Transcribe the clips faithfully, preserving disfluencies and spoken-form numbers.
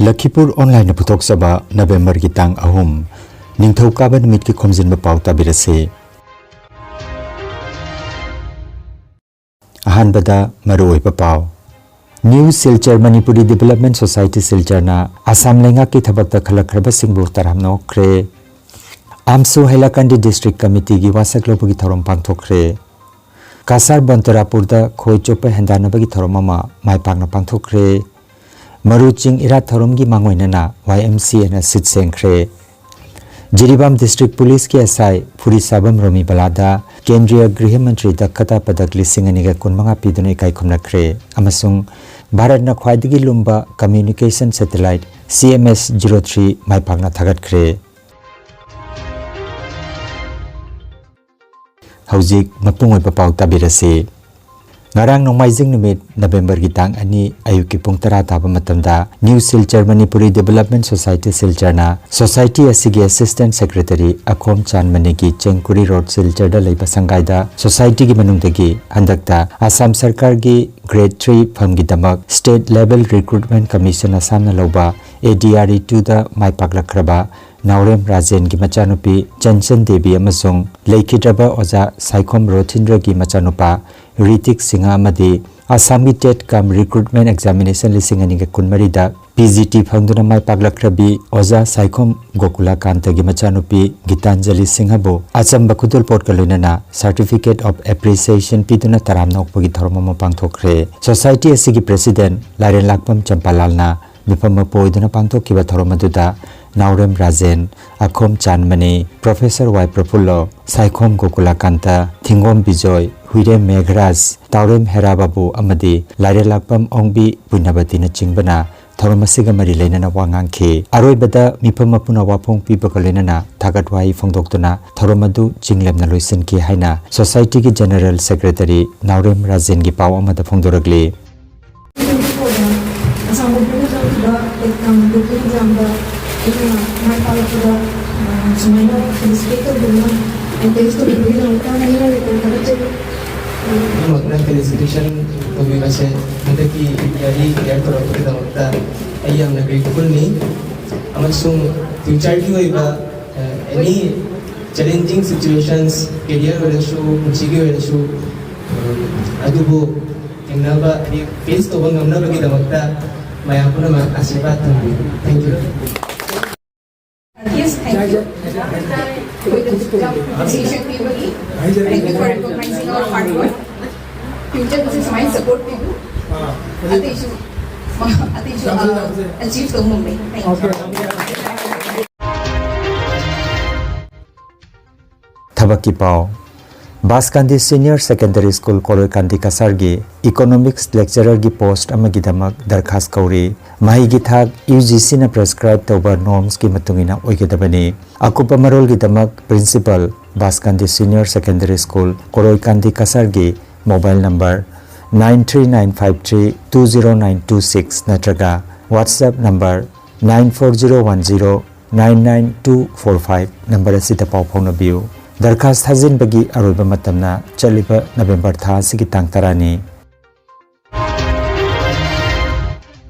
ꯂꯈꯤꯄꯨꯔ ꯑꯣꯟꯂꯥꯏꯟꯅ ꯄꯨꯊꯣꯛꯆꯕ ꯅꯕꯦꯝꯕꯔꯒꯤ ꯇꯥꯡ ꯑꯍꯨꯝ, ꯅꯤꯡꯊꯧꯀꯥꯕ ꯅꯨꯃꯤꯠꯀꯤ ꯈꯣꯝꯖꯤꯟꯕ ꯄꯥꯎ ꯇꯥꯕꯤꯔꯁꯤ꯫ ꯑꯍꯥꯟꯕꯗ ꯃꯔꯨꯑꯣꯏꯕ ꯄꯥꯎ꯫ New Silchar Manipuri development society ꯁꯤꯜꯆꯔꯅ ꯑꯁꯥꯝ ꯂꯩꯉꯥꯛꯀꯤ ꯊꯕꯛꯇ ꯈꯜꯂꯛꯈ꯭ꯔꯕꯁꯤꯡꯕꯨ ꯇꯔꯥꯝꯅ ꯑꯣꯛꯈ꯭ꯔꯦ꯫ ꯑꯥꯝꯁꯨ ꯍꯩꯂꯥꯀꯥꯟꯗꯤ ꯗꯤꯁꯇ꯭ꯔꯤꯛ ꯀꯃꯤꯇꯤꯒꯤ ꯋꯥꯁꯛ ꯂꯧꯕꯒꯤ ꯊꯧꯔꯝ ꯄꯥꯡꯊꯣꯛꯈ꯭ꯔꯦ꯫ ꯀꯁꯥꯔ ꯕꯟꯇꯔꯥꯄꯨꯔꯗ ꯈꯣꯏ ꯆꯣꯞꯄ ꯍꯦꯟꯗꯥꯟꯅꯕꯒꯤ ꯊꯧꯔꯝ ꯑꯃ ꯃꯥꯏ ꯄꯥꯛꯅ ꯄꯥꯡꯊꯣꯛꯈ꯭ꯔꯦ꯫ ꯃꯔꯨ ꯆꯤꯡ ꯏꯔꯥꯠ ꯊꯧꯔꯝꯒꯤ ꯃꯥꯡꯑꯣꯏꯅꯅ ꯋꯥꯏ ꯑꯦꯝ ꯁꯤ ꯑꯦꯅ ꯁꯤꯠ ꯁꯦꯡꯈ꯭ꯔꯦ꯫ ꯖꯤꯔꯤꯕꯥꯝ ꯗꯤꯁꯇ꯭ꯔꯤꯛ ꯄꯨꯂꯤꯁꯀꯤ ꯑꯦꯁ ꯑꯥꯏ ꯐꯨꯔꯤꯁꯥꯕꯝ ꯔꯣꯃꯤꯕꯂꯥꯗ ꯀꯦꯟꯗ꯭ꯔꯤꯌ ꯒ꯭ꯔꯤꯍ ꯃꯟꯇ꯭ꯔꯤ ꯗꯛꯈꯇꯥ ꯄꯗꯛ ꯂꯤꯁꯤꯡ ꯑꯅꯤꯒ ꯀꯨꯟꯃꯉꯥ ꯄꯤꯗꯨꯅ ꯏꯀꯥꯏ ꯈꯨꯝꯅꯈ꯭ꯔꯦ ꯑꯃꯁꯨꯡ ꯚꯥꯔꯠꯅ ꯈ꯭ꯋꯥꯏꯗꯒꯤ ꯂꯨꯝꯕ ꯀꯝꯃ꯭ꯌꯨꯅꯤꯀꯦꯁꯟ ꯁꯦꯇꯦꯂꯥꯏꯠ ꯁꯤ ꯑꯦꯝ ꯑꯦꯁ ꯖꯤꯔꯣ ꯊ꯭ꯔꯤ ꯃꯥꯏ ꯄꯥꯛꯅ ꯊꯥꯒꯠꯈ꯭ꯔꯦ꯫ ꯍꯧꯖꯤꯛ ꯃꯄꯨꯡ ꯑꯣꯏꯕ ꯄꯥꯎ ꯇꯥꯕꯤꯔꯁꯤ꯫ ꯉꯔꯥꯡ ꯅꯣꯡꯃꯥꯏꯖꯤꯡ ꯅꯨꯃꯤꯠ ꯅꯕꯦꯝꯕꯔꯒꯤ ꯇꯥꯡ ꯑꯅꯤ ꯑꯌꯨꯛꯀꯤ ꯄꯨꯡ ꯇꯔꯥ ꯇꯥꯕ ꯃꯇꯝꯗ new Silchar Manipuri development society ꯁꯤꯜꯆꯔꯅ ꯁꯣꯁꯥꯏꯇꯤ ꯑꯁꯤꯒꯤ ꯑꯦꯁꯤꯁꯇꯦꯟꯠ ꯁꯦꯀ꯭ꯔꯦꯇꯔꯤ ꯑꯈꯣꯝ ꯆꯥꯟꯃꯅꯤꯒꯤ ꯆꯦꯡꯀꯨꯔꯤ ꯔꯣꯗ ꯁꯤꯜꯆꯔꯗ ꯂꯩꯕ ꯁꯪꯒꯥꯏꯗ ꯁꯣꯁꯥꯏꯇꯤꯒꯤ ꯃꯅꯨꯡꯗꯒꯤ ꯍꯟꯗꯛꯇ ꯑꯁꯥꯝ ꯁꯔꯀꯥꯔꯒꯤ ꯒ꯭ꯔꯦꯗ ꯊ꯭ꯔꯤ ꯐꯝꯒꯤꯗꯃꯛ ꯁ꯭ꯇꯦꯠ ꯂꯦꯚꯦꯜ ꯔꯤꯀ꯭ꯔꯨꯠꯃꯦꯟꯠ ꯀꯃꯤꯁꯟ ꯑꯁꯥꯝꯅ ꯂꯧꯕ ꯑꯦ ꯗꯤ ꯑꯥꯔ ꯏ ꯇꯨꯗ ꯃꯥꯏ ꯄꯥꯛꯂꯛꯈ꯭ꯔꯕ ꯅꯥꯎꯔꯦꯝ ꯔꯥꯖꯦꯟꯒꯤ ꯃꯆꯥꯅꯨꯄꯤ ꯆꯟꯆꯟ ꯗꯦꯕꯤ ꯑꯃꯁꯨꯡ ꯂꯩꯈꯤꯗ꯭ꯔꯕ ꯑꯣꯖꯥ ꯁꯥꯏꯈꯣꯝ ꯔꯣꯊꯤꯟꯗ꯭ꯔꯒꯤ ꯃꯆꯥꯅꯨꯄꯥ ꯔꯤꯇꯤꯛ ꯁꯤꯡꯍ ꯑꯃꯗꯤ ꯑꯁꯥꯝꯒꯤ ꯇꯦꯠ ꯀꯝ ꯔꯤꯀ꯭ꯔꯨꯠꯃꯦꯟꯠ ꯑꯦꯛꯖꯥꯃꯤꯅꯦꯁꯟ ꯂꯤꯁꯤꯡ ꯑꯅꯤꯒ ꯀꯨꯟꯃꯔꯤꯗ ꯄꯤ ꯖꯤ ꯇꯤ ꯐꯪꯗꯨꯅ ꯃꯥꯏ ꯄꯥꯛꯂꯛꯈ꯭ꯔꯕꯤ ꯑꯣꯖꯥ ꯁꯥꯏꯈꯣꯝ ꯒꯣꯀꯨꯂꯥꯀꯥꯟꯇꯒꯤ ꯃꯆꯥꯅꯨꯄꯤ ꯒꯤꯇꯥꯟꯖꯂꯤ ꯁꯤꯡꯍꯕꯨ ꯑꯆꯝꯕ ꯈꯨꯗꯣꯜꯄꯣꯠꯀ ꯂꯣꯏꯅꯅ ꯁꯥꯔꯇꯤꯐꯤꯀꯦꯠ ꯑꯣꯐ ꯑꯦꯄ꯭ꯔꯤꯁꯤꯌꯦꯁꯟ ꯄꯤꯗꯨꯅ ꯇꯔꯥꯝꯅ ꯑꯣꯛꯄꯒꯤ ꯊꯧꯔꯝ ꯑꯃ ꯄꯥꯡꯊꯣꯛꯈ꯭ꯔꯦ꯫ ꯁꯣꯁꯥꯏꯇꯤ ꯑꯁꯤꯒꯤ ꯄ꯭ꯔꯦꯁꯤꯗꯦꯟꯠ ꯂꯥꯏꯔꯦꯟꯂꯥꯛꯄꯝ ꯆꯝꯄꯥꯂꯥꯜꯅ ꯃꯤꯐꯝ ꯃꯄꯨ ꯑꯣꯏꯗꯨꯅ ꯄꯥꯡꯊꯣꯛꯈꯤꯕ ꯊꯧꯔꯝ ꯑꯗꯨꯗ ꯅꯥꯎꯔꯦꯝ ꯔꯥꯖꯦꯟ, ꯑꯈꯣꯝ ꯆꯥꯟꯃꯅꯤ, ꯄ꯭ꯔꯣꯐꯦꯁꯔ ꯋꯥꯏ ꯄ꯭ꯔꯐꯨꯜꯂꯣ, ꯁꯥꯏꯈꯣꯝ ꯒꯣꯀꯨꯂꯥꯀꯥꯟꯇ, ꯊꯤꯡꯒꯣꯝ ꯕꯤꯖꯣꯏ, ꯍꯨꯏꯔꯦꯝ ꯃꯦꯘꯔꯥꯖ, ꯇꯥꯎꯔꯦꯝ ꯍꯦꯔꯥ ꯕꯥꯕꯨ ꯑꯃꯗꯤ ꯂꯥꯏꯔꯦꯟꯂꯥꯛꯄꯝ ꯑꯣꯡꯕꯤ ꯄꯨꯏꯅꯕꯇꯤꯅꯆꯤꯡꯕꯅ ꯊꯧꯔꯝ ꯑꯁꯤꯒ ꯃꯔꯤ ꯂꯩꯅꯅ ꯋꯥ ꯉꯥꯡꯈꯤ꯫ ꯑꯔꯣꯏꯕꯗ ꯃꯤꯐꯝ ꯃꯄꯨꯅ ꯋꯥꯐꯣꯡ ꯄꯤꯕꯒ ꯂꯣꯏꯅꯅ ꯊꯥꯒꯠ ꯋꯥꯍꯩ ꯐꯣꯡꯗꯣꯛꯇꯨꯅ ꯊꯧꯔꯝ ꯑꯗꯨ ꯆꯤꯡꯂꯦꯝꯅ ꯂꯣꯏꯁꯤꯟꯈꯤ ꯍꯥꯏꯅ ꯁꯣꯁꯥꯏꯇꯤꯒꯤ ꯖꯦꯅꯔꯦꯜ ꯁꯦꯀ꯭ꯔꯦꯇꯔꯤ ꯅꯥꯎꯔꯦꯝ ꯔꯥꯖꯦꯟꯒꯤ ꯄꯥꯎ ꯑꯃꯗ ꯐꯣꯡꯗꯣꯔꯛꯂꯤ꯫ ꯑꯁꯥꯝ ꯒꯣꯚꯔꯟꯃꯦꯟꯠꯅ ꯆꯠꯈꯤꯕ ꯑꯦꯛꯖꯥꯝ, ꯒ꯭ꯔꯨꯞ ꯇꯨ ꯑꯦꯛꯖꯥꯝꯗ ꯑꯩꯅ ꯃꯥꯏ ꯄꯥꯛꯂꯛꯄꯗ, ꯑ, ꯁꯨꯃꯥꯏꯅ ꯐꯦꯂꯤꯁꯤꯇꯦꯠ ꯇꯧꯕꯤꯗꯨꯅ, ꯑꯦꯟꯀꯔꯦꯖ ꯇꯧꯕꯤꯕꯒꯤꯗꯃꯛꯇ ꯍꯥꯏꯅ ꯊꯥꯒꯠꯆꯔꯤ꯫ ꯄꯨꯝꯅꯃꯛꯅ ꯐꯦꯂꯤꯁꯤꯇꯦꯁꯟ ꯇꯧꯕꯤꯕꯁꯦ ꯍꯟꯗꯛꯀꯤ ꯏꯟꯗꯤꯌꯥꯒꯤ ꯀ꯭ꯂꯤꯌꯥꯔ ꯇꯧꯔꯛꯄꯒꯤꯗꯃꯛꯇ ꯑꯩ ꯌꯥꯝꯅ ꯒ꯭ꯔꯦꯠꯐꯨꯜꯅꯤ ꯑꯃꯁꯨꯡ ꯐ꯭ꯌꯨꯆꯔꯒꯤ ꯑꯣꯏꯕ ꯑꯦꯅꯤ ꯆꯦꯂꯦꯟꯖꯤꯡ ꯁꯤꯆꯨꯋꯦꯁꯟꯁ, ꯀꯦꯔꯤꯌꯔ ꯑꯣꯏꯔꯁꯨ, ꯄꯨꯟꯁꯤꯒꯤ ꯑꯣꯏꯔꯁꯨ, ꯑꯗꯨꯕꯨ ꯊꯦꯡꯅꯕ, ꯐꯦꯁ ꯇꯧꯕ ꯉꯝꯅꯕꯒꯤꯗꯃꯛꯇ ꯃꯌꯥꯝ ꯄꯨꯝꯅꯃꯛ ꯑꯥꯁꯤꯔꯕꯥꯗ ꯊꯝꯕꯤꯌꯨ꯫ Thank you. Yes, thank you. Thank you for recognizing our hard work. Future, this is my support to you. ꯑꯇꯩꯁꯨ, ꯑꯇꯩꯁꯨ ꯑꯆꯤꯚ ꯇꯧꯕ ꯉꯝꯃꯦ꯫ Thank you. ꯊꯕꯛꯀꯤ ꯄꯥꯎ꯫ Baskandi senior secondary school Koroikandi ꯀꯁꯥꯔꯒꯤ ꯏꯀꯣꯅꯣꯃꯤꯛꯁ ꯂꯦꯛꯆꯔꯔꯒꯤ ꯄꯣꯁꯠ ꯑꯃꯒꯤꯗꯃꯛ ꯗꯔꯈꯥꯁ ꯀꯧꯔꯤ꯫ ꯃꯍꯩꯒꯤ ꯊꯥꯛ ꯌꯨ ꯖꯤ ꯁꯤꯅ ꯄ꯭ꯔꯦꯁꯀ꯭ꯔꯥꯏꯕ ꯇꯧꯕ ꯅꯣꯔꯝꯁꯀꯤ ꯃꯇꯨꯡ ꯏꯟꯅ ꯑꯣꯏꯒꯗꯕꯅꯤ꯫ ꯑꯀꯨꯞꯄ ꯃꯔꯣꯜꯒꯤꯗꯃꯛ principal, Baskandi senior secondary school, Koroikandi ꯀꯁꯥꯔꯒꯤ mobile number nine three nine five three two zero nine two six ꯅꯠꯇ꯭ꯔꯒ WhatsApp number nine four zero one zero nine nine two four five number ꯑꯁꯤꯗ ꯄꯥꯎ ꯐꯥꯎꯅꯕꯤꯌꯨ꯫ ꯗꯔꯈꯥꯁ ꯊꯥꯖꯤꯟꯕꯒꯤ ꯑꯔꯣꯏꯕ ꯃꯇꯝꯅ ꯆꯠꯂꯤꯕ ꯅꯕꯦꯝꯕꯔ ꯊꯥ ꯑꯁꯤꯒꯤ ꯇꯥꯡ ꯇꯔꯥꯅꯤ꯫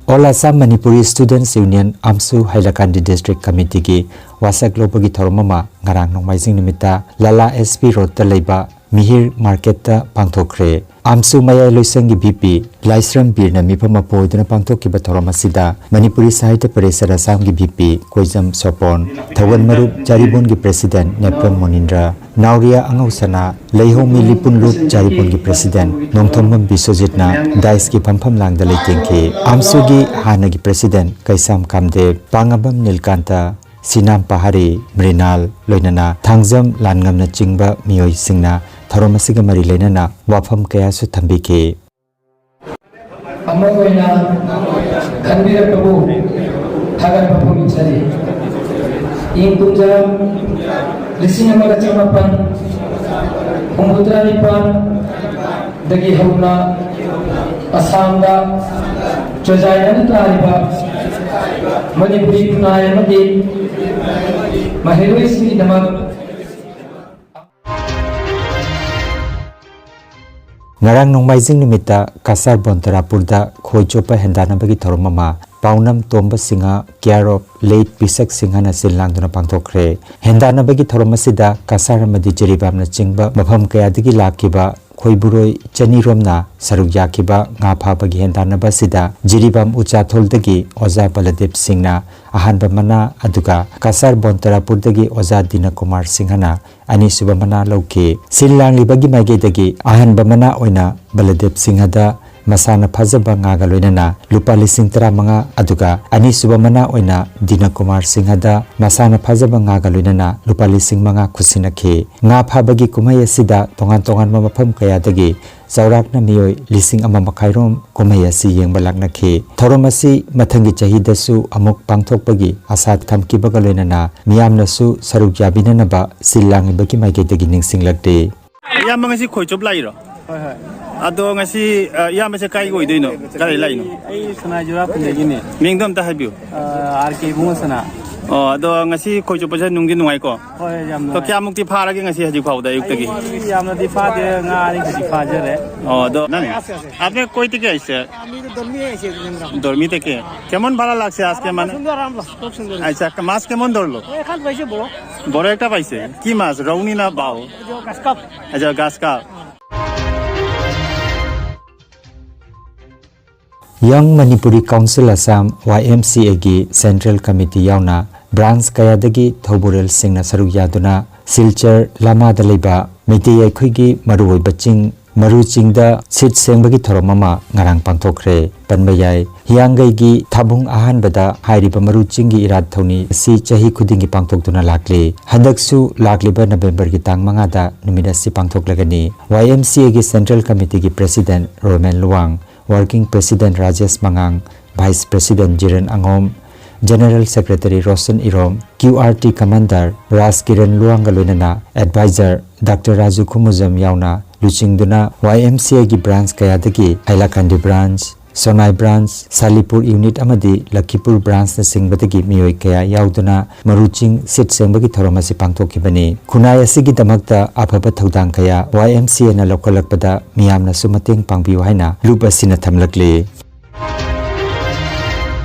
All Assam Manipuri Students Union, ꯑꯝꯁꯨ ꯍꯥꯏꯂꯥꯀꯥꯟꯗꯤ ꯗꯤꯁꯇ꯭ꯔꯤꯛ ꯀꯃꯤꯇꯤꯒꯤ ꯋꯥꯁꯛ ꯂꯧꯕꯒꯤ ꯊꯧꯔꯝ ꯑꯃ ꯉꯔꯥꯡ ꯅꯣꯡꯃꯥꯏꯖꯤꯡ ꯅꯨꯃꯤꯠꯇ ꯂꯥꯂꯥ ꯑꯦꯁ ꯄꯤ ꯔꯣꯗꯇ ꯂꯩꯕ ꯃꯤꯍꯤꯔ ꯃꯥꯔꯀꯦꯠꯇ ꯄꯥꯡꯊꯣꯛꯈ꯭ꯔꯦ꯫ ꯑꯝꯁꯨ ꯃꯌꯥꯏ ꯂꯣꯏꯁꯪꯒꯤ ꯚꯤ ꯄꯤ ꯂꯥꯏꯁ꯭ꯔꯝ ꯕꯤꯔꯅ ꯃꯤꯐꯝ ꯑꯃ ꯄꯨ ꯑꯣꯏꯗꯨꯅ ꯄꯥꯡꯊꯣꯛꯈꯤꯕ ꯊꯧꯔꯝ ꯑꯁꯤꯗ ꯃꯅꯤꯄꯨꯔꯤ ꯁꯥꯍꯤꯇ꯭ꯌ ꯄꯔꯤꯁꯠ ꯑꯁꯥꯝꯒꯤ ꯚꯤ ꯄꯤ ꯀꯣꯏꯖꯝ ꯁꯣꯄꯣꯟ, ꯊꯧꯒꯜ ꯃꯔꯨꯞ ꯖꯥꯔꯤꯕꯣꯟꯒꯤ ꯄ꯭ꯔꯦꯁꯤꯗꯦꯟꯠ ꯅꯦꯄ꯭ꯔꯝ ꯃꯣꯅꯤꯟꯗ꯭ꯔ, ꯅꯥꯎꯔꯤꯌꯥ ꯑꯉꯧꯁꯅꯥ, ꯂꯩꯍꯧꯃꯤ ꯂꯤꯄꯨꯟꯂꯨꯞ ꯖꯥꯔꯤꯕꯣꯟꯒꯤ ꯄ꯭ꯔꯦꯁꯤꯗꯦꯟꯠ ꯅꯣꯡꯊꯣꯝꯕꯝ ꯕꯤꯁ꯭ꯋꯖꯤꯠꯅ ꯗꯥꯏꯁꯀꯤ ꯐꯝꯐꯝ ꯂꯥꯡꯗ ꯂꯩꯇꯦꯡꯈꯤ꯫ ꯑꯝꯁꯨꯒꯤ ꯍꯥꯟꯅꯒꯤ ꯄ꯭ꯔꯦꯁꯤꯗꯦꯟꯠ ꯀꯩꯁꯥꯝ ꯀꯥꯝꯗꯦꯕ, ꯄꯥꯉꯥꯕꯝ ꯅꯤꯜꯀꯥꯟꯇ, ꯁꯤꯅꯥꯝ ꯄꯍꯥꯔꯤ, ꯃ꯭ꯔꯤꯅꯥꯜ, ꯂꯣꯏꯅꯅ ꯊꯥꯡꯖꯝ ꯂꯥꯟꯉꯝꯅꯆꯤꯡꯕ ꯃꯤꯑꯣꯏꯁꯤꯡꯅ ꯊꯧꯔꯝ ꯑꯁꯤꯒ ꯃꯔꯤ ꯂꯩꯅꯅ ꯋꯥꯐꯝ ꯀꯌꯥꯁꯨ ꯊꯝꯕꯤꯈꯤ꯫ ꯑꯃ ꯑꯣꯏꯅ ꯈꯟꯕꯤꯔꯛꯄꯕꯨ ꯊꯥꯒꯠꯄ ꯐꯣꯡꯗꯣꯛꯆꯔꯤ꯫ ꯏꯪ ꯀꯨꯝꯖꯥ ꯂꯤꯁꯤꯡ ꯑꯃꯒ ꯆꯃꯥꯄꯟ ꯍꯨꯝꯐꯨꯇꯔꯥ ꯅꯤꯄꯥꯟꯗꯒꯤ ꯍꯧꯅ ꯑꯁꯥꯝꯗ ꯆꯣꯖꯥꯏꯅꯅ ꯇꯥꯔꯤꯕ ꯃꯅꯤꯄꯨꯔꯤ ꯈꯨꯟꯅꯥꯏ ꯑꯃꯗꯤ ꯃꯍꯩꯔꯣꯏꯁꯤꯡꯒꯤꯗꯃꯛ ꯉꯔꯥꯡ ꯅꯣꯡꯃꯥꯏꯖꯤꯡ ꯅꯨꯃꯤꯠꯇ ꯀꯁꯥꯔ ꯕꯣꯟꯇꯔꯥꯄꯨꯔꯗ ꯈꯣꯏ ꯆꯣꯞꯄ ꯍꯦꯟꯗꯥꯅꯕꯒꯤ ꯊꯧꯔꯝ ꯑꯃ ꯄꯥꯎꯅꯝ ꯇꯣꯝꯕ ꯁꯤꯡꯍ, care of late ꯄꯤꯁꯛ ꯁꯤꯡꯍꯅ ꯁꯤꯜ ꯂꯥꯡꯗꯨꯅ ꯄꯥꯡꯊꯣꯛꯈ꯭ꯔꯦ꯫ ꯍꯦꯟꯗꯥꯟꯅꯕꯒꯤ ꯊꯧꯔꯝ ꯑꯁꯤꯗ ꯀꯁꯥꯔ ꯑꯃꯗꯤ ꯖꯤꯔꯤꯕꯥꯝꯅꯆꯤꯡꯕ ꯃꯐꯝ ꯀꯌꯥꯗꯒꯤ ꯂꯥꯛꯈꯤꯕ ꯈꯣꯏꯕꯨꯔꯣꯏ ꯆꯅꯤ ꯔꯣꯝꯅ ꯁꯔꯨꯛ ꯌꯥꯈꯤꯕ ꯉꯥ ꯐꯥꯕꯒꯤ ꯍꯦꯟꯗꯥꯟꯅꯕ ꯑꯁꯤꯗ ꯖꯤꯔꯤꯕꯥꯝ ꯎꯆꯥꯊꯣꯜꯗꯒꯤ ꯑꯣꯖꯥ ꯕꯂꯗꯦꯕ ꯁꯤꯡꯅ ꯑꯍꯥꯟꯕ ꯃꯅꯥ, ꯑꯗꯨꯒ ꯀꯁꯥꯔ ꯕꯣꯟꯇꯔꯥꯄꯨꯔꯗꯒꯤ ꯑꯣꯖꯥ ꯗꯤꯅꯀꯨꯃꯥꯔ ꯁꯤꯡꯍꯅ ꯑꯅꯤꯁꯨꯕ ꯃꯅꯥ ꯂꯧꯈꯤ꯫ ꯁꯤꯜ ꯂꯥꯡꯂꯤꯕꯒꯤ ꯃꯥꯏꯀꯩꯗꯒꯤ ꯑꯍꯥꯟꯕ ꯃꯅꯥ ꯑꯣꯏꯅ ꯕꯂꯗꯦꯕ ꯁꯤꯡꯍꯗ ꯃꯁꯥꯅ ꯐꯥꯖꯕ ꯉꯥꯒ ꯂꯣꯏꯅꯅ ꯂꯨꯄꯥ ꯂꯤꯁꯤꯡ ꯇꯔꯥꯃꯉꯥ, ꯑꯗꯨꯒ ꯑꯅꯤꯁꯨꯕ ꯃꯅꯥ ꯑꯣꯏꯅ ꯗꯤꯅꯀꯨꯃꯥꯔ ꯁꯤꯡꯍꯗ ꯃꯁꯥꯅ ꯐꯥꯖꯕ ꯉꯥꯒ ꯂꯣꯏꯅꯅ ꯂꯨꯄꯥ ꯂꯤꯁꯤꯡ ꯃꯉꯥ ꯈꯨꯠꯁꯤꯟꯅꯈꯤ꯫ ꯉꯥ ꯐꯥꯕꯒꯤ ꯀꯨꯝꯍꯩ ꯑꯁꯤꯗ ꯇꯣꯉꯥꯟ ꯇꯣꯉꯥꯟꯕ ꯃꯐꯝ ꯀꯌꯥꯗꯒꯤ ꯆꯥꯎꯔꯥꯛꯅ ꯃꯤꯑꯣꯏ ꯂꯤꯁꯤꯡ ꯑꯃ ꯃꯈꯥꯏꯔꯣꯝ ꯀꯨꯝꯍꯩ ꯑꯁꯤ ꯌꯦꯡꯕ ꯂꯥꯛꯅꯈꯤ꯫ ꯊꯧꯔꯝ ꯑꯁꯤ ꯃꯊꯪꯒꯤ ꯆꯍꯤꯗꯁꯨ ꯑꯃꯨꯛ ꯄꯥꯡꯊꯣꯛꯄꯒꯤ ꯑꯥꯁꯥ ꯊꯝꯈꯤꯕꯒ ꯂꯣꯏꯅꯅ ꯃꯤꯌꯥꯝꯅꯁꯨ ꯁꯔꯨꯛ ꯌꯥꯕꯤꯅꯅꯕ ꯁꯤꯜ ꯂꯥꯡꯂꯤꯕꯒꯤ ꯃꯥꯏꯀꯩꯗꯒꯤ ꯅꯤꯡꯁꯤꯡꯂꯛꯂꯤ꯫ ꯏꯌꯥꯝꯕ ꯉꯁꯤ ꯈꯣꯏꯆꯣꯞ ꯂꯥꯛꯏꯔꯣ? ꯍꯣꯏ, ꯍꯣꯏ꯫ ꯑꯗꯣ ꯉꯁꯤ, ꯑ, ꯏꯌꯥꯝꯕꯁꯦ ꯀꯥꯏꯒꯤ ꯑꯣꯏꯗꯣꯏꯅꯣ? ꯀꯥꯏꯗꯩ ꯂꯥꯛꯏꯅꯣ? ꯑꯩ ꯁꯅꯥ ꯖꯨꯔꯥ ꯈꯨꯟꯗꯒꯤꯅꯦ꯫ ꯃꯤꯡꯗꯣ ꯑꯝꯇ ꯍꯥꯏꯕꯤꯌꯨ꯫ ꯑ, ꯑꯥꯔ ꯀꯦ ꯏꯕꯨꯡꯉꯣ ꯁꯅꯥ꯫ ꯑꯣ, ꯑꯗꯣ ꯉꯁꯤ ꯈꯣꯏ ꯆꯣꯞꯄꯁꯦ ꯅꯨꯡꯗꯤ ꯅꯨꯡꯉꯥꯏꯀꯣ? ꯍꯣꯏ, ꯌꯥꯝ ꯑꯗꯣ ꯅꯨꯡꯉꯥꯏ꯫ ꯀꯌꯥꯃꯨꯛꯇꯤ ꯐꯥꯔꯒꯦ ꯉꯁꯤ ꯍꯧꯖꯤꯛ ꯐꯥꯎꯗ ꯑꯌꯨꯛꯇꯒꯤ? ꯑꯩ ꯌꯥꯝꯅꯗꯤ ꯐꯥꯗꯦ, ꯉꯥ ꯑꯅꯤꯈꯛꯇꯤ ꯐꯥꯖꯔꯦ꯫ ꯑꯣ, ꯑꯗꯣ ꯅꯪ, আপনি কই থেকে আইছে? আমি তো দর্মি আইছি একদম। দর্মি থেকে? কেমন ভালো লাগছে আজকে? মানে, সুন্দর, আরাম লাগছে, খুব সুন্দর। আচ্ছা, মাছ কেমন ধরলো? ও, এখান পাইছে বড়। বড় একটা পাইছে? কি মাছ, রৌনি না বাউ? এই যে গাছ কাপ। আচ্ছা, গাছ cup. Young Manipuri Council Assam, Y M C A ꯒꯤ Central Committee ꯌꯥꯎꯅ branch ꯀꯌꯥꯗꯒꯤ ꯊꯧꯕꯨꯔꯦꯜꯁꯤꯡꯅ ꯁꯔꯨꯛ ꯌꯥꯗꯨꯅ ꯁꯤꯜꯆꯔ ꯂꯃꯥꯗ ꯂꯩꯕ ꯃꯩꯇꯩ ꯑꯩꯈꯣꯏꯒꯤ ꯃꯔꯨꯑꯣꯏꯕ ꯆꯤꯡ ꯃꯔꯨ ꯆꯤꯡꯗ ꯁꯤꯠ ꯁꯦꯡꯕꯒꯤ ꯊꯧꯔꯝ ꯑꯃ ꯉꯔꯥꯡ ꯄꯥꯡꯊꯣꯛꯈ꯭ꯔꯦ꯫ ꯄꯟꯕ ꯌꯥꯏ, ꯍꯤꯌꯥꯡꯒꯩꯒꯤ ꯊꯥꯕꯨꯡ ꯑꯍꯥꯟꯕꯗ ꯍꯥꯏꯔꯤꯕ ꯃꯔꯨ ꯆꯤꯡꯒꯤ ꯏꯔꯥꯠ ꯊꯧꯅꯤ ꯑꯁꯤ ꯆꯍꯤ ꯈꯨꯗꯤꯡꯒꯤ ꯄꯥꯡꯊꯣꯛꯇꯨꯅ ꯂꯥꯛꯂꯤ꯫ ꯍꯟꯗꯛꯁꯨ ꯂꯥꯛꯂꯤꯕ ꯅꯕꯦꯝꯕꯔꯒꯤ ꯇꯥꯡ ꯃꯉꯥꯗ ꯅꯨꯃꯤꯠ ꯑꯁꯤ ꯄꯥꯡꯊꯣꯛꯂꯒꯅꯤ꯫ Y M C A ꯒꯤ Central Committee ꯒꯤ President Romen Luwang, Working President Rajesh ꯃꯉꯥꯡ, Vice President ꯖꯤꯔꯟ ꯑꯉꯣꯝ, General Secretary Roshan Irom, Q R T Commander Raj Kiran ꯂꯨꯋꯥꯡꯒ ꯂꯣꯏꯅꯅ Advisor Doctor ꯔꯥꯖꯨ ꯈꯨꯃꯨꯖꯝ ꯌꯥꯎꯅ ꯂꯨꯆꯤꯡꯗꯨꯅ Y M C A ꯒꯤ branch ꯀꯌꯥꯗꯒꯤ ꯍꯥꯏꯂꯥꯀꯟꯗꯤ branch, ꯁꯣꯅꯥꯏ branch, ꯁꯥꯂꯤꯄꯨꯔ unit ꯑꯃꯗꯤ ꯂꯈꯤꯄꯨꯔ branch ꯅꯆꯤꯡꯕꯗꯒꯤ ꯃꯤꯑꯣꯏ ꯀꯌꯥ ꯌꯥꯎꯗꯨꯅ ꯃꯔꯨ ꯆꯤꯡ ꯁꯤꯠ ꯁꯦꯡꯕꯒꯤ ꯊꯧꯔꯝ ꯑꯁꯤ ꯄꯥꯡꯊꯣꯛꯈꯤꯕꯅꯤ꯫ ꯈꯨꯟꯅꯥꯏ ꯑꯁꯤꯒꯤꯗꯃꯛꯇ ꯑꯐꯕ ꯊꯧꯗꯥꯡ ꯀꯌꯥ Y M C A ꯅ ꯂꯧꯈꯠꯂꯛꯄꯗ ꯃꯤꯌꯥꯝꯅꯁꯨ ꯃꯇꯦꯡ ꯄꯥꯡꯕꯤꯌꯨ ꯍꯥꯏꯅ ꯂꯨꯞ ꯑꯁꯤꯅ ꯊꯝꯂꯛꯂꯤ꯫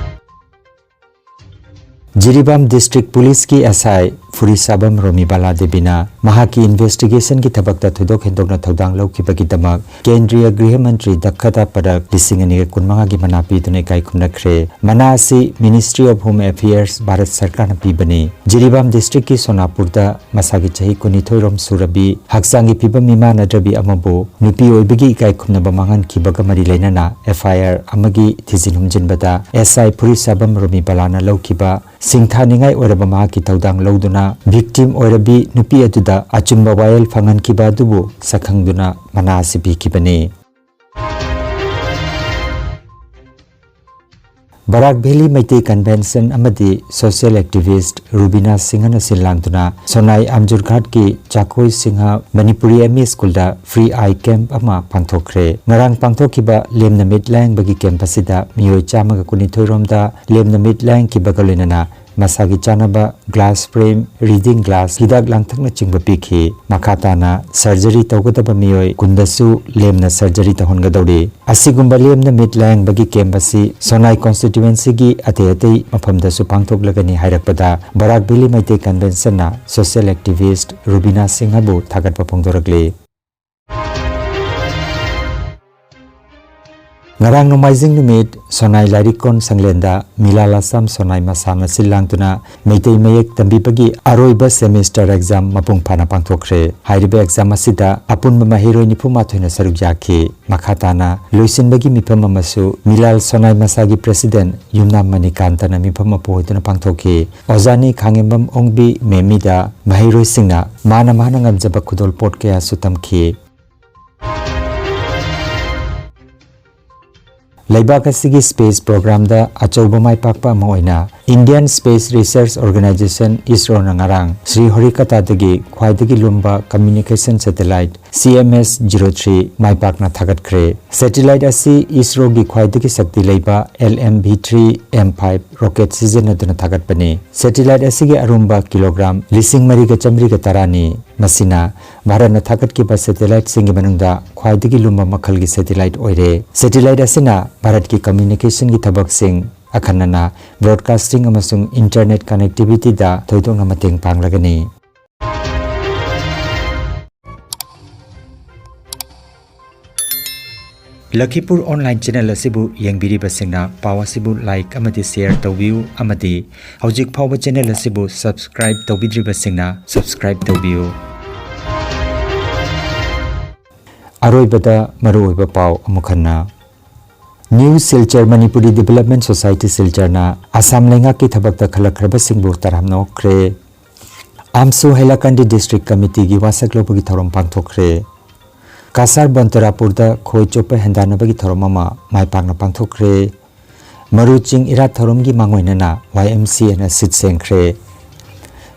ꯖꯤꯔꯤꯕꯥꯝ District Police ꯀꯤ S I ꯐꯨꯔꯤꯁꯥꯕꯝ ꯔꯣꯃꯤꯕꯥꯂꯥ ꯗꯦꯕꯤꯅ ꯃꯍꯥꯛꯀꯤ investigation ꯒꯤ ꯊꯕꯛꯇ ꯊꯣꯏꯗꯣꯛ ꯍꯦꯟꯗꯣꯛꯅ ꯊꯧꯗꯥꯡ ꯂꯧꯈꯤꯕꯒꯤꯗꯃꯛ ꯀꯦꯟꯗ꯭ꯔꯤꯌ ꯒ꯭ꯔꯤꯍ ꯃꯟꯇ꯭ꯔꯤ ꯗꯛꯈꯇꯥ ꯄꯗꯛ ꯂꯤꯁꯤꯡ ꯑꯅꯤꯒ ꯀꯨꯟꯃꯉꯥꯒꯤ ꯃꯅꯥ ꯄꯤꯗꯨꯅ ꯏꯀꯥꯏ ꯈꯨꯝꯅꯈ꯭ꯔꯦ꯫ ꯃꯅꯥ ꯑꯁꯤ Ministry of Home Affairs, Bharat ꯁꯔꯀꯥꯔꯅ ꯄꯤꯕꯅꯤ꯫ ꯖꯤꯔꯤꯕꯥꯝ district ꯀꯤ ꯁꯣꯅꯥꯄꯨꯔꯗ ꯃꯁꯥꯒꯤ ꯆꯍꯤ ꯀꯨꯟꯅꯤꯊꯣꯏ ꯔꯣꯝ ꯁꯨꯔꯕꯤ, ꯍꯛꯆꯥꯡꯒꯤ ꯐꯤꯕꯝ ꯃꯤꯃꯥꯟꯅꯗ꯭ꯔꯕꯤ ꯑꯃꯕꯨ ꯅꯨꯄꯤ ꯑꯣꯏꯕꯒꯤ ꯏꯀꯥꯏ ꯈꯨꯝꯅꯕ ꯃꯥꯡꯍꯟꯈꯤꯕꯒ ꯃꯔꯤ ꯂꯩꯅꯅ F I R ꯑꯃꯒꯤ ꯊꯤꯖꯤꯟ ꯍꯨꯝꯖꯤꯟꯕꯗ S I ꯐꯨꯔꯤꯁꯥꯕꯝ ꯔꯣꯃꯤꯕꯥꯂꯥꯅ ꯂꯧꯈꯤꯕ ꯁꯤꯡꯊꯥꯅꯤꯡꯉꯥꯏ ꯑꯣꯏꯔꯕ ꯃꯍꯥꯛꯀꯤ ꯊꯧꯗꯥꯡ ꯂꯧꯗꯨꯅ victim ꯑꯣꯏꯔꯕꯤ ꯅꯨꯄꯤ ꯑꯗꯨꯗ ꯑꯆꯨꯝꯕ ꯋꯥꯌꯦꯜ ꯐꯪꯍꯟꯈꯤꯕ ꯑꯗꯨꯕꯨ ꯁꯛꯈꯪꯗꯨꯅ ꯃꯅꯥ ꯑꯁꯤ ꯄꯤꯈꯤꯕꯅꯤ꯫ ꯕꯔꯥꯛ ꯚꯦꯂꯤ ꯃꯩꯇꯩ convention ꯑꯃꯗꯤ social activist ꯔꯨꯕꯤꯅꯥ ꯁꯤꯡꯍꯅ ꯁꯤꯜ ꯂꯥꯡꯗꯨꯅ ꯁꯣꯅꯥꯏ ꯑꯝꯖꯨꯔꯒꯥꯠꯀꯤ ꯆꯥꯀꯣꯏ Singh Manipuri M E school ꯗ free eye camp ꯑꯃ ꯄꯥꯡꯊꯣꯛꯈ꯭ꯔꯦ꯫ ꯉꯔꯥꯡ ꯄꯥꯡꯊꯣꯛꯈꯤꯕ ꯂꯦꯝꯅ ꯃꯤꯠ ꯂꯥꯌꯦꯡꯕꯒꯤ camp ꯑꯁꯤꯗ ꯃꯤꯑꯣꯏ ꯆꯥꯝꯃꯒ ꯀꯨꯟꯅꯤꯊꯣꯏ ꯔꯣꯝꯗ ꯂꯦꯝꯅ ꯃꯤꯠ ꯂꯥꯌꯦꯡꯈꯤꯕꯒ ꯂꯣꯏꯅꯅ ꯃꯁꯥꯒꯤ ꯆꯥꯅꯕ glass frame, reading glass, ꯍꯤꯗꯥꯛ ꯂꯥꯡꯊꯛꯅꯆꯤꯡꯕ ꯄꯤꯈꯤ꯫ ꯃꯈꯥ ꯇꯥꯅ surgery ꯇꯧꯒꯗꯕ ꯃꯤꯑꯣꯏ ꯀꯨꯟꯗꯁꯨ ꯂꯦꯝꯅ surgery ꯇꯧꯍꯟꯒꯗꯧꯔꯤ꯫ ꯑꯁꯤꯒꯨꯝꯕ ꯂꯦꯝꯅ ꯃꯤꯠ ꯂꯥꯌꯦꯡꯕꯒꯤ camp ꯑꯁꯤ ꯁꯣꯅꯥꯏ constituency ꯒꯤ ꯑꯇꯩ ꯑꯇꯩ ꯃꯐꯝꯗꯁꯨ ꯄꯥꯡꯊꯣꯛꯂꯒꯅꯤ ꯍꯥꯏꯔꯛꯄꯗ ꯕꯔꯥꯛ ꯚꯦꯂꯤ ꯃꯩꯇꯩ convention ꯅ social activist ꯔꯨꯕꯤꯅꯥ ꯁꯤꯡꯍꯕꯨ ꯊꯥꯒꯠꯄ ꯐꯣꯡꯗꯣꯔꯛꯂꯤ꯫ ꯉꯔꯥꯡ ꯅꯣꯡꯃꯥꯏꯖꯤꯡ ꯅꯨꯃꯤꯠ ꯁꯣꯅꯥꯏ ꯂꯥꯏꯔꯤꯛ ꯀꯣꯟ ꯁꯪꯂꯦꯟꯗ ꯃꯤꯂꯥꯜ ꯑꯁꯥꯝ ꯁꯣꯅꯥꯏ ꯃꯁꯥꯅ ꯁꯤꯜ ꯂꯥꯡꯗꯨꯅ ꯃꯩꯇꯩ ꯃꯌꯦꯛ ꯇꯝꯕꯤꯕꯒꯤ ꯑꯔꯣꯏꯕ semester exam ꯃꯄꯨꯡ ꯐꯥꯅ ꯄꯥꯡꯊꯣꯛꯈ꯭ꯔꯦ꯫ ꯍꯥꯏꯔꯤꯕ exam ꯑꯁꯤꯗ ꯑꯄꯨꯟꯕ ꯃꯍꯩꯔꯣꯏ ꯅꯤꯐꯨ ꯃꯥꯊꯣꯏꯅ ꯁꯔꯨꯛ ꯌꯥꯈꯤ꯫ ꯃꯈꯥ ꯇꯥꯅ ꯂꯣꯏꯁꯤꯟꯕꯒꯤ ꯃꯤꯐꯝ ꯑꯃꯁꯨ ꯃꯤꯂꯥꯜ ꯁꯣꯅꯥꯏ ꯃꯁꯥꯒꯤ president ꯌꯨꯝꯅꯥꯝ ꯃꯅꯤꯀꯥꯟꯇꯅ ꯃꯤꯐꯝ ꯑꯃ ꯄꯨꯍꯣꯏꯗꯨꯅ ꯄꯥꯡꯊꯣꯛꯈꯤ꯫ ꯑꯣꯖꯥꯅꯤ ꯈꯥꯉꯦꯝꯕꯝ ꯑꯣꯡꯕꯤ ꯃꯦꯝꯃꯤꯗ ꯃꯍꯩꯔꯣꯏꯁꯤꯡꯅ ꯃꯥꯅ ꯃꯥꯅ ꯉꯝꯖꯕ ꯈꯨꯗꯣꯜꯄꯣꯠ ꯀꯌꯥꯁꯨ ꯇꯝꯈꯤ꯫ ꯂꯩꯕꯥꯛ ꯑꯁꯤꯒꯤ space program ꯗ ꯑꯆꯧꯕ ꯃꯥꯏ ꯄꯥꯛꯄ ꯑꯃ ꯑꯣꯏꯅ Indian Space Research Organisation, ISRO ꯅ ꯉꯔꯥꯡ ꯁ꯭ꯔꯤ ꯍꯔꯤꯀꯇꯥꯗꯒꯤ ꯈ꯭ꯋꯥꯏꯗꯒꯤ ꯂꯨꯝꯕ communication satellite C M S zero three ꯃꯥꯏ ꯄꯥꯛꯅ ꯊꯥꯒꯠꯈ꯭ꯔꯦ꯫ Satellite ꯑꯁꯤ ISRO ꯒꯤ ꯈ꯭ꯋꯥꯏꯗꯒꯤ ꯁꯛꯇꯤ ꯂꯩꯕ L M V three M five rocket ꯁꯤꯖꯤꯟꯅꯗꯨꯅ ꯊꯥꯒꯠꯄꯅꯤ꯫ Satellite ꯑꯁꯤꯒꯤ ꯑꯔꯨꯝꯕ kilogram ꯂꯤꯁꯤꯡ ꯃꯔꯤꯒ ꯆꯥꯃꯔꯤꯒ ꯇꯔꯥꯅꯤ꯫ ꯃꯁꯤꯅ ꯚꯥꯔꯠꯅ ꯊꯥꯒꯠꯈꯤꯕ satellite ꯁꯤꯡꯒꯤ ꯃꯅꯨꯡꯗ ꯈ꯭ꯋꯥꯏꯗꯒꯤ ꯂꯨꯝꯕ ꯃꯈꯜꯒꯤ satellite ꯑꯣꯏꯔꯦ꯫ Satellite ꯑꯁꯤꯅ ꯚꯥꯔꯠꯀꯤ communication ꯒꯤ ꯊꯕꯛꯁꯤꯡ ꯑꯈꯟꯅꯅ broadcasting ꯑꯃꯁꯨꯡ internet connectivityꯗ ꯊꯣꯏꯗꯣꯛꯅ ꯃꯇꯦꯡ ꯄꯥꯡꯂꯒꯅꯤ꯫ ꯂꯈꯤꯄꯨꯔ online channel ꯑꯁꯤꯕꯨ ꯌꯦꯡꯕꯤꯔꯤꯕꯁꯤꯡꯅ ꯄꯥꯎ ꯑꯁꯤꯕꯨ like ꯑꯃꯗꯤ share ꯇꯧꯕꯤꯌꯨ ꯑꯃꯗꯤ ꯍꯧꯖꯤꯛ ꯐꯥꯎꯕ channel ꯑꯁꯤꯕꯨ subscribe ꯇꯧꯕꯤꯗ꯭ꯔꯤꯕꯁꯤꯡꯅ subscribe ꯇꯧꯕꯤꯌꯨ꯫ ꯑꯔꯣꯏꯕꯗ ꯃꯔꯨꯑꯣꯏꯕ ꯄꯥꯎ ꯑꯃꯨꯛ ꯍꯟꯅ꯫ New Silchar Manipuri Development Society Silcharꯅ Assam ꯂꯩꯉꯥꯛꯀꯤ ꯊꯕꯛꯇ ꯈꯜꯂꯛꯈ꯭ꯔꯕꯁꯤꯡꯕꯨ ꯇꯔꯥꯝꯅ ꯑꯣꯛꯈ꯭ꯔꯦ꯫ AMSU Hailakandi District Committeeꯒꯤ ꯋꯥꯁꯛ ꯂꯧꯕꯒꯤ ꯊꯧꯔꯝ ꯄꯥꯡꯊꯣꯛꯈ꯭ꯔꯦ꯫ ꯀꯁꯥꯔ ꯕꯟꯇꯔꯥꯄꯨꯔꯗ ꯈꯣꯏ ꯆꯣꯞꯄ ꯍꯦꯟꯗꯥꯟꯅꯕꯒꯤ ꯊꯧꯔꯝ ꯑꯃ ꯃꯥꯏ ꯄꯥꯛꯅ ꯄꯥꯡꯊꯣꯛꯈ꯭ꯔꯦ꯫ ꯃꯔꯨ ꯆꯤꯡ ꯏꯔꯥꯠ ꯊꯧꯔꯝꯒꯤ ꯃꯥꯡꯑꯣꯏꯅꯅ Y M C Aꯅ seat ꯁꯦꯡꯈ꯭ꯔꯦ꯫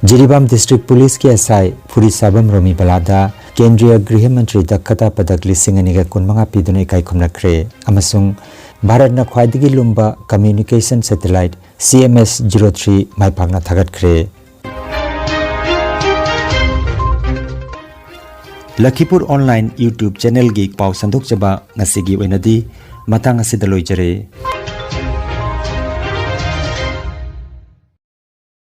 Jiribam District Policeꯀꯤ S I ꯐꯨꯔꯤꯁꯥꯕꯝ ꯔꯣꯃꯤꯕꯂꯥꯗ ꯀꯦꯟꯗ꯭ꯔꯤꯌ ꯒ꯭ꯔꯤꯍ ꯃꯟꯇ꯭ꯔꯤ ꯗꯈꯇꯥ ꯄꯗꯛ ꯂꯤꯁꯤꯡ ꯑꯅꯤꯒ ꯀꯨꯟꯃꯉꯥ ꯄꯤꯗꯨꯅ ꯏꯀꯥꯏ ꯈꯨꯝꯅꯈ꯭ꯔꯦ ꯑꯃꯁꯨꯡ ꯚꯥꯔꯠꯅ ꯈ꯭ꯋꯥꯏꯗꯒꯤ ꯂꯨꯝꯕ communication satellite C M S zero three ꯃꯥꯏ ꯄꯥꯛꯅ ꯊꯥꯒꯠꯈ꯭ꯔꯦ꯫ ꯂꯈꯤꯄꯨꯔ online YouTube channelꯒꯤ ꯄꯥꯎ ꯁꯟꯗꯣꯛꯆꯕ ꯉꯁꯤꯒꯤ ꯑꯣꯏꯅꯗꯤ ꯃꯇꯥꯡ ꯑꯁꯤꯗ ꯂꯣꯏꯖꯔꯦ꯫